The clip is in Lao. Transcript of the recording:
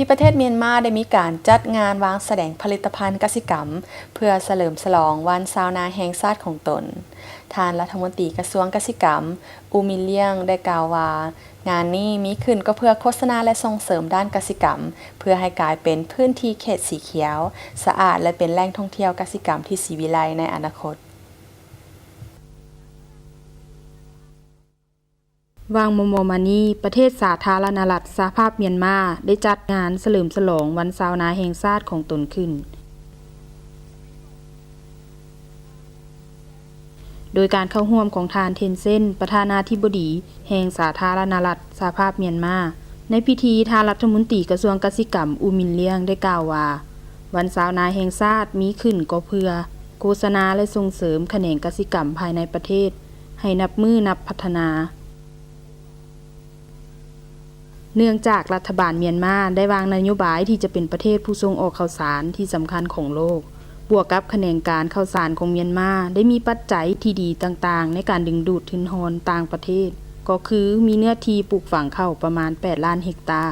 ທີ່ປະເທດມຽນມາໄດ້ມີການຈັດງານວາງສະແດງຜະລິດຕະພັນກະສິກຳ ເພື່ອສະເຫຼີມສະຫຼອງວັນຊາວນາແຫ່ງຊາດຂອງຕົນ. ທ່ານລັດຖະມົນຕີກະຊວງກະສິກຳ ອູມິນ ລຽງ ໄດ້ກ່າວວ່າ ງານນີ້ມີຂຶ້ນກໍເພື່ອໂຄສະນາ ແລະ ສົ່ງເສີມດ້ານກະສິກຳ ເພື່ອໃຫ້ກາຍເປັນພື້ນທີ່ເຂດສີຂຽວ, ສະອາດ ແລະ ເປັນແຫຼ່ງທ່ອງທ່ຽວກະສິກຳທີ່ສີວິໄລໃນອະນາຄົດ. ຫວ່າງມໍ່ໆມານີ້, ປະເທດສາທາລະນະລັດສະຫະພາບມຽນມາ ໄດ້ຈັດງານສະເຫຼີມສະຫຼອງວັນຊາວນາແຫ່ງຊາດຂອງຕົນຂຶ້ນ ໂດຍການເຂົ້າຮ່ວມຂອງທ່ານ ເທັນ ເຊັນ ປະທານາທິບໍດີແຫ່ງສາທາລະນະລັດສະຫະພາບມຽນມາ. ໃນພິທີ, ທ່ານລັດຖະມົນຕີກະຊວງກະສິກຳ ອູມິນ ລຽງ ໄດ້ກ່າວວ່າ ວັນຊາວນາແຫ່ງຊາດມີຂຶ້ນກໍເພື່ອໂຄສະນາ ແລະ ສົ່ງເສີມຂະແໜງກະສິກຳພາຍໃນປະເທດ ໃຫ້ນັບມື້ນັບພັດທະນາ ເນື່ອງຈາກລັດຖະບານມຽນມາໄດ້ວາງນະໂຍບາຍທີ່ຈະເປັນປະເທດຜູ້ສົ່ງອອກເຂົ້າສານທີ່ສຳຄັນຂອງໂລກ, ບວກກັບຂະແໜງການເຂົ້າສານຂອງມຽນມາໄດ້ມີປັດໄຈທີ່ດີຕ່າງໆ ໃນການດຶງດູດທຶນຮອນຕ່າງປະເທດ, ກໍຄືມີເນື້ອທີ່ປູກຝັງເຂົ້າປະມານແປດລ້ານເຮັກຕາ.